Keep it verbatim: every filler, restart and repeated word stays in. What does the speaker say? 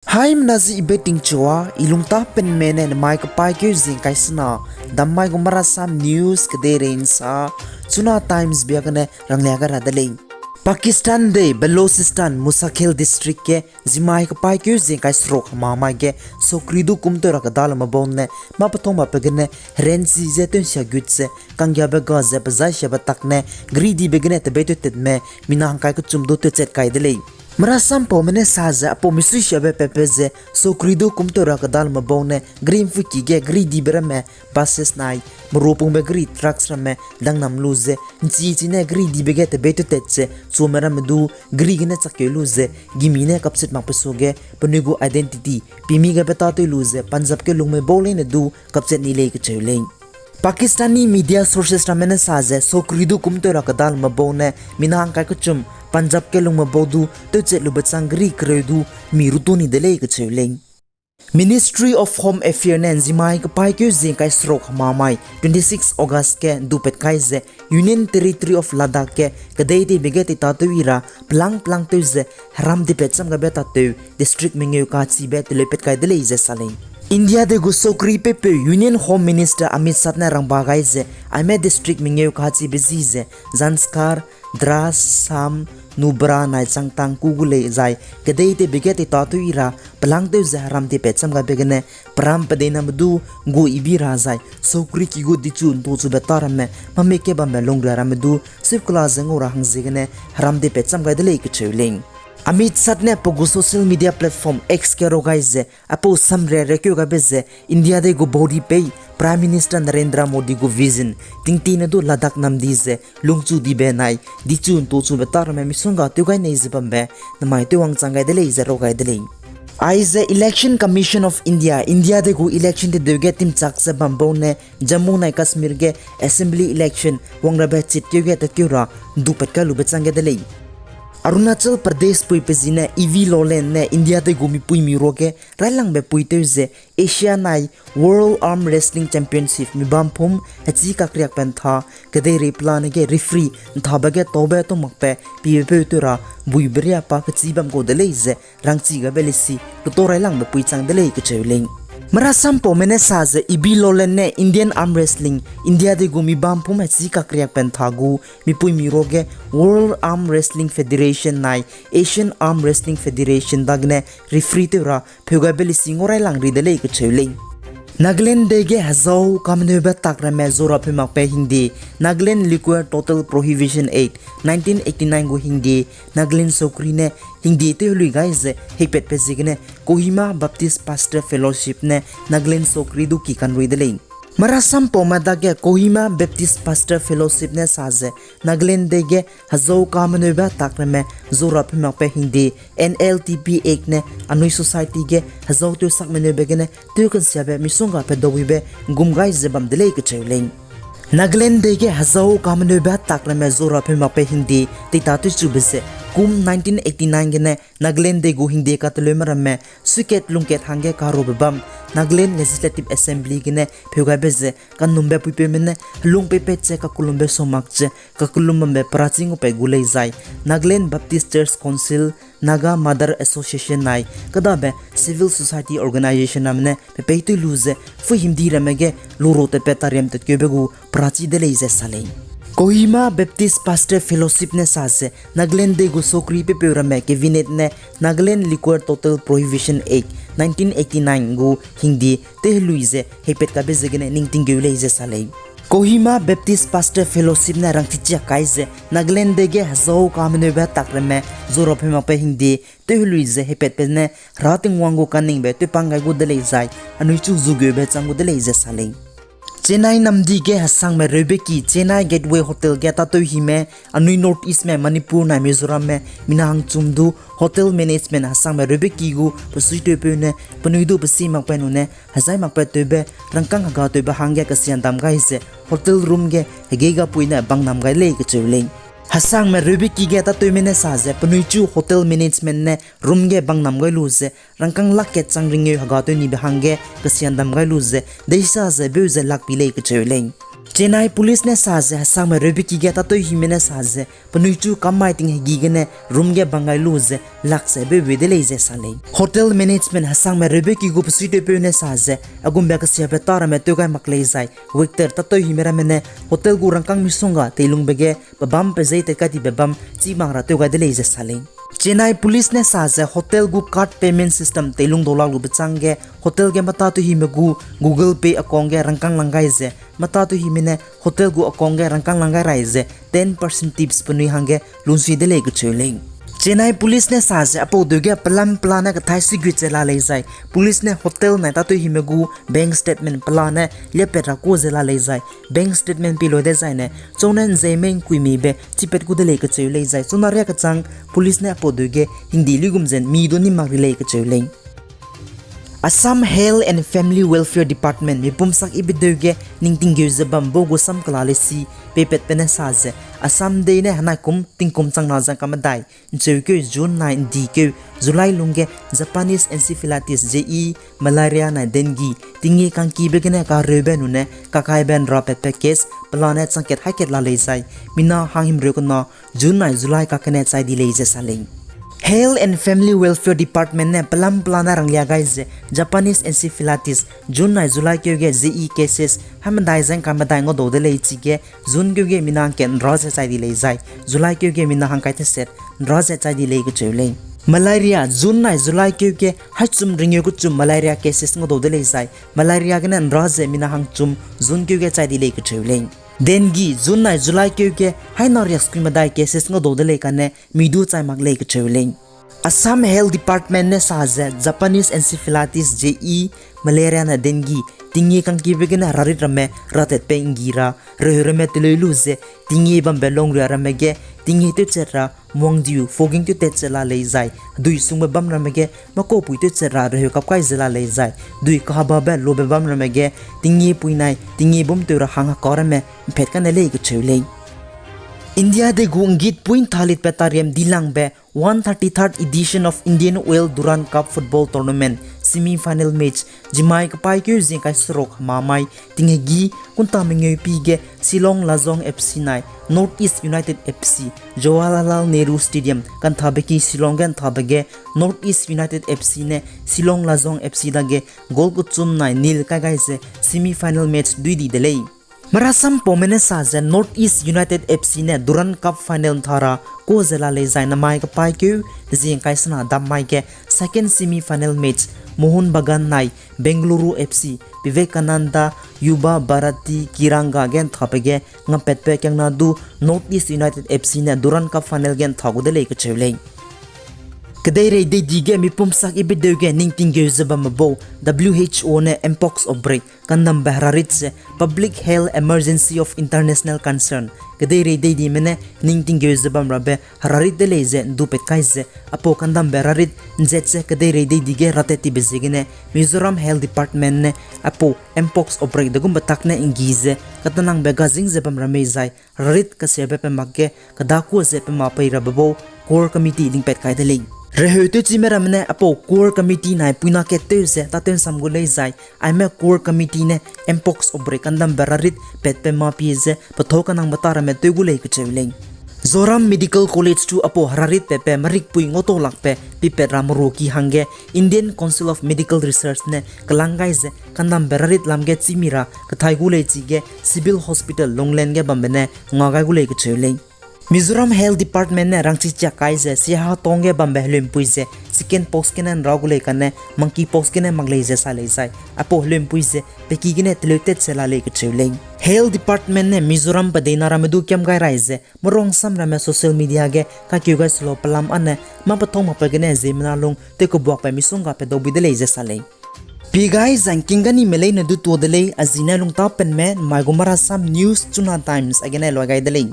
Haimena zi ibe tingchua, i lungtâ penme ne nemai kepaîkeu zie ngkai sena, dammai gu Marasam News kedeirei nsa, Chuna Times bia gene ranglia gai ra de lei. Pakistan dei Balochistan Musakhel District ge zimai kepaîkeu zie ngkai seruk hemamai ge sokri du kum tew ra kedaleme bau ne mâ pethong ba pe gene herenchi ze tew nsia gut ze kanggiabe ga ze pezai siabe tak ne geridibe gene tebeîtewtatme mina hangkai kechum du tewchat kai de lei. Merasampaume ne sa ze apau misuisiabe pepe ze sokri du kum tew ra kedaleme bau ne geri mpuiki ge geridibe ramme buses nai, merupungbe geri trucks ramme dangnam lu ze nchi chi ne geridibe ge tebeîtewtat ze chume ramme du geri gene chakkeu lu ze gimi ne kapchat makbe suage penui gu identity pimi gabe tâtew lu ze Punjab ge lungme bau leine du kapchat ni lei kecheu lei. Pakistani media sources ramme ne sa ze sokri du kum tew ra kedaleme bau ne mina hangkai kechum Punjab ge lungme bau du tewchat lube chang geri kereu du mi rutu ni de lei kecheu lei. Ministry of Home Affairs ne nzimai kepaîkeu zie ngkai seruk hemamai twenty-six August ge ndupat kai ze Union Territory of Ladakh ge kedei teibe ge teitatew i ra pelang pelang tew ze heram dipat cham gabe tatew district mengeu kachibe teleupat kai de lei ze sa lei. India dei gu sokri pepeu Union Home Minister Amit Shah ne rangba gai ze aime district mengeu kachibe zi ze Zanskar, Dras, Chham, Nubra nai Changtang ku gu lei zai kedei teibe ge teitatew i ra pelang tew ze heram dipat cham gabe gene peram pedeiname du gu ibi ra zai sokri ki gu dichu ntuchube ta ramme mamik ge bambe lungria ramme du sipkela ze ngau ra hangziegene heram dipat cham gai de lei kecheu lei. Amit Shah ne pe gu social media platform X ge rau gai ze apau samria rekeu gaibe ze India dei gu baudi pei Prime Minister Narendra Modi gu vision tingtine du Ladakh namdi ze lungchu dibe nai dichu ntuchube ta ramme misongga tew gai nei ze bambe nemai tew wangchang gai de lei ze rau gai de lei. Aize Election Commission of India, India dei gu election tedeu ge timchak ze bam bau ne Jammu nai Kashmir ge assembly election wangrabe chitkeu ge tatkeu ra ndupat kai lube chang ge de lei. Arunachal Pradesh pui pe zi ne E V Lolland ne India dei gu mipuimi ruage railangbe puitew ze Asia nai World Arm Wrestling Championship mi bam phum hechî kakriakbe ntha kedeirei pelane ge referee nthabe ge taube tau makbe pibe peu tew ra buibe ria pa kechî bam kau de lei ze rangchi gabe lesi luto railangbe pui chang de lei kecheu lei. Merasampaume ne sa ze E V Lolland ne Indian Arm Wrestling, India dei gu mi bam phum hechî kakriakbe ntha gu mipuimi ruage World Arm Wrestling Federation nai Asian Arm Wrestling Federation dagene referee tew ra pheu gaibe lesi ngau railang ri de lei kecheu lei. Nagaland dei ge hezau kameneube tak ramme zora pheu makbe hingde, Nagaland Liquor Total Prohibition Act nineteen eighty-nine gu hingde, Nagaland sokri ne hingde tewhelui gai ze heipatbe ziegene Kohima Baptist Pastor Fellowship ne Nagaland sokri du ki kanrui de lei. Merasampaume dage Kohima Baptist Pastor Fellowship ne sa ze Nagaland dei ge hezau kameneube tak ramme zora pheu makbe hingde, N L T P Act ne anui society ge hezau tewsak meneube gene tew kansiabe misongga pe dawibe gum gai ze bam de lei kecheu lei. Nagaland dei ge hezau kameneube tak ramme zora pheu makbe hingde teita tewchube ze kum nineteen eighty-nine gene Nagaland dei gu hingde kateleume ramme suikat lungkat hangge karube bam Nagaland Legislative Assembly gene pheu gaibe ze kanumbe puipeume ne helung peipat ze kakelumbe sau mak ze kakellum bambe perachi ngau pat gu lei zai Nagaland Baptist Church Council, Naga Mother Association nai kêdabe civil society organisation ramme ne pe peitew lu ze phuihimdi ramme ge luro tatpat tariam tatkeube gu perachi de lei ze sa lei. Kohima Baptist Pastor Fellowship ne sa ze Nagaland dei gu sokri pepeu ramme cabinet ne Nagaland Liquor Total Prohibition Act nineteen eighty-nine gu hingde tewhelui ze heipat kabe ziegene ningting geu lei ze sa lei. Kohima Baptist Pastor Fellowship ne rangchichiak kai ze Nagaland dei ge hezau kameneube tak ramme zora pheu makbe hingde tewhelui ze heipatbe ne Hera Tingwang gu kaningbe tewpang gai gu de lei zai anui chu zugeube chang gu de lei ze sa lei. Chennai namdi ge hesangme reubeki Chennai Gateway Hotel ge tâtew hime anui North Eastme Manipur nai Mizoramme mina hangchum du hotel management hesangme reubeki gu pesuitewpeu ne penui du pesi makbe nune hezai makbe tewbe rangkâng hegatewbe hangge kesian dam gai ze hotel room ge hegei gapui ne bangnam gai lei kecheu lei. Hesangme reubeki ge tâtewme ne sa ze penui chu hotel management ne room ge bangnam gai lu ze rangkâng lak kat chang ringeu hegatew nibe hangge kesian dam gai lu ze deisa ze beu ze lak pi lei kecheu lei. Chennai Police ne sa ze hesangme reubeki ge tâtewhime ne sa ze penui chu kam mai ting hegi gene room ge bang gai lu ze lak ze beu bei de lei ze sa lei. Hotel management hesangme reubeki gu besuitewpeu ne sa ze, a gumbe kesiabe tâ ramme tew gai mak lei zai waiter tâtewhime ramme ne hotel gu rangkâng misongga teilungbe ge pebâm pezei tat kai dibe bam chî mak ra tew gai de lei ze sa lei. Chennai Police ne sa ze hotel gu card payment system teilung dau lak lube châng ge hotel ge metâtewhime gu Google Pay account ge rangkâng lang gai ze, metâtewhime ne hotel gu account ge rangkâng lang gai rai ze ten percent tips penui hangge lunsui de lei kecheu lei. Chennai Police ne sa ze aipau deu ge pelam pela ne kathai sigut ze la lei zai, police ne hotel nai tâtewhime gu bank statement pela ne liapat ra ku ze la lei zai, bank statement pi loi dezaine chune nzei mei nkuimibe chipat gu de lei kecheu lei zai, chuna riak kechang police ne aipau deu ge hingdi luigum zen mi du ni mak ri lei kecheu lei. Assam Health and Family Welfare Department mipum sak ibe deu ge ningting geu ze bam bau gu sam kela lesi peipatbe ne sa ze, Assam dei ne henai kum tingkum changna zangka medai ncheukeu June nai ndikeu July lungge Japanese encephalitis, J E, malaria nai dengue tingngi kangkibe gene kareube nune kakaibe nrapatbe case pela ne changkat haikat la lei zai, mina hanghimreu kena June nai July kakene chai di lei ze sa lei. Health and Family Welfare Department ne pelam pela ne ranglia gai ze Japanese encephalitis June nai July keu ge J E cases hamedai zangka medai ngau dau de lei chige June keu ge mina hangkat nra ze chai di lei zai, July keu ge mina hangkai teset nra ze chai di lei kecheu lei. Malaria June nai July keu ge haichum ringeu kechum malaria cases ngau dau de lei zai, malaria gene nra ze mina hangchum June keu ge chai di lei kecheu lei. Dengue June nai July keu ge haina riakskui medai cases ngau dau de lei kane mi du chai mak lei kecheu lei. Assam Health Department ne sa ze Japanese encephalitis, J E, malaria nai dengue tingngi kangkibe gene herarit ramme ratatbe nggi ra reheu ramme teleu lu ze tingngi bambe longria ramme ge tingngi tewchat ra muangdiu fogging tewtat ze la lei zai, hedui sungbe bam ramme ge makaupui tewchat ra reheu kapkai ze la lei zai, dui kahababe lobe bam ramme ge tingngi pui nai tingngi bumtew ra hang heka ramme mphat kane lei kecheu lei. India dei gu nggitpui nthalitbe tariam dilangbe one thirty-third edition of Indian Oil Durand Cup Football Tournament semi-final match zimai kapaîkeu zingkai seruk hemamai tinghegi kunta mengeu pi ge Shillong Lajong F C nai North East United F C, Jawaharlal Nehru Stadium kanthabe ki Shillong ge nthabe ge North East United F C ne Shillong Lajong F C dage goal kechum nai nil kai gai ze semi-final match dui di de lei. Marasam paume ne sa ze North East United F C ne Durand Cup final ntha ra ku ze la lei zai namai kapaîkeu zingkai sena dam mai ge second semi-final match Mohun Bagan nai Bengaluru F C, Vivekananda Yuva Bharati Tiranga ge nthabe ge ngampatbe kiangna du North East United F C ne Durand Cup final ge ntha gu de lei kecheu lei. Kedeirei dei di ge mipum sak ibe deu ge ningting geu ze bamme bau W H O ne mpox outbreak kandambe herarit ze Public Health Emergency of International Concern kedeirei dei dime ne ningting geu ze bam rabe herarit de lei ze ndupat kai ze, aipau kandambe herarit nzat ze kedeirei dei di ge ratat tibe ziegene Mizoram Health Department ne aipau mpox outbreak degumbe tak ne nggi ze katanangbe gazing ze bam ra mei zai, herarit kasiabe pe mak ge kedakua ze pe ma pei rabe bau core committee lingpat kai de lei. Reheu tewchime ramme ne aipau core committee nai puina kat tew ze tâtew nsam gu lei zai, aime core committee ne mpox outbreak kandambe herarit patbe ma pie ze pethâu kanangbe ta ramme tew gu lei kecheu lei. Zoram Medical College chu aipau herarit patbe merikpui ngautau lakbe pipat ra meruaki hangge Indian Council of Medical Research ne kelang gai ze kandambe herarit lam ge chîmi ra kethai gu lei chige Civil Hospital Longleng ge bambe ne nga gai gu lei kecheu lei. Mizoram Health Department ne rangchi chiak kai ze Siaha town ge bambe heleumpui ze chicken pox gene nra gu lei kane monkey pox gene mak lei ze sa lei zai, aipau heleumpui ze peki gene teleu tat ze la lei kecheu lei. Health Department ne Mizoram pedeina ramme du kiam gai rai ze merang sam ramme social media ge kakeu gai selo pelam ane mâ pethâu makbe gene ziemmena lung tewkebuakbe misongga pe dau bui de lei ze sa lei. Pi gai zangking ganime leine du tuâ de lei, a zi ne lungtâpenme mai gu Marasam News Chuna Times a gene loi gai de lei.